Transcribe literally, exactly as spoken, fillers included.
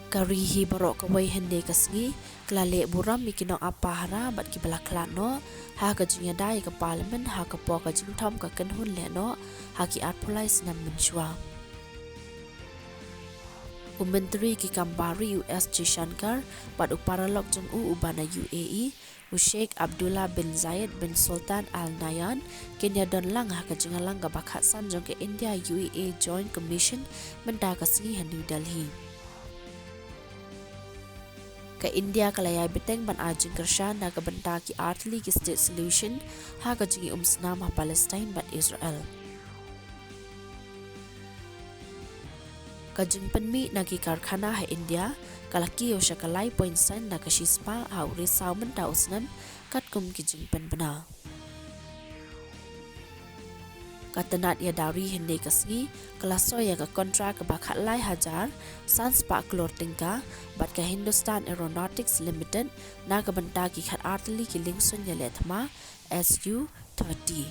Ka ri hi baroh kawei hynne ka sngi ka la leh burom ïa ki nongap pahara bad kiba la khlad noh ha ka jingïada ïa ka Parliament ha ka por ka jingthom ka kynhun lehnoh ha ki arphew lai snem mynshuwa. U Myntri ki kam bar ri u S Jaishankar bad u paralok jong u uba na U A E, u Sheikh Abdullah bin Zayed bin Sultan Al Nahyan, kin ïadon lang ha ka jingïalang kaba khatsan jong ka India U A E Joint Commission mynta ka sngi ha New Delhi. Ka India ka la ïai bteng ban ai jingkyrshan na ka bynta ki artylli ki state solution ha ka jingïaumsnam ha Palestine bad Israel. Ka jingpynmih na ki karkhana ha India ka la kiew sha ka lai point san na ka shispah ha u risaw mynta u snem, katkum ki jingpynbna. Ka tnat ïada ri hynne ka sngi ka la soi ïa ka kontrak kaba khatlai hajar san spah klur tyngka bad ka Hindustan Aeronautics Limited na ka bynta ki khatar tylli ki liengsuiñ ïaleh thma S U thirty.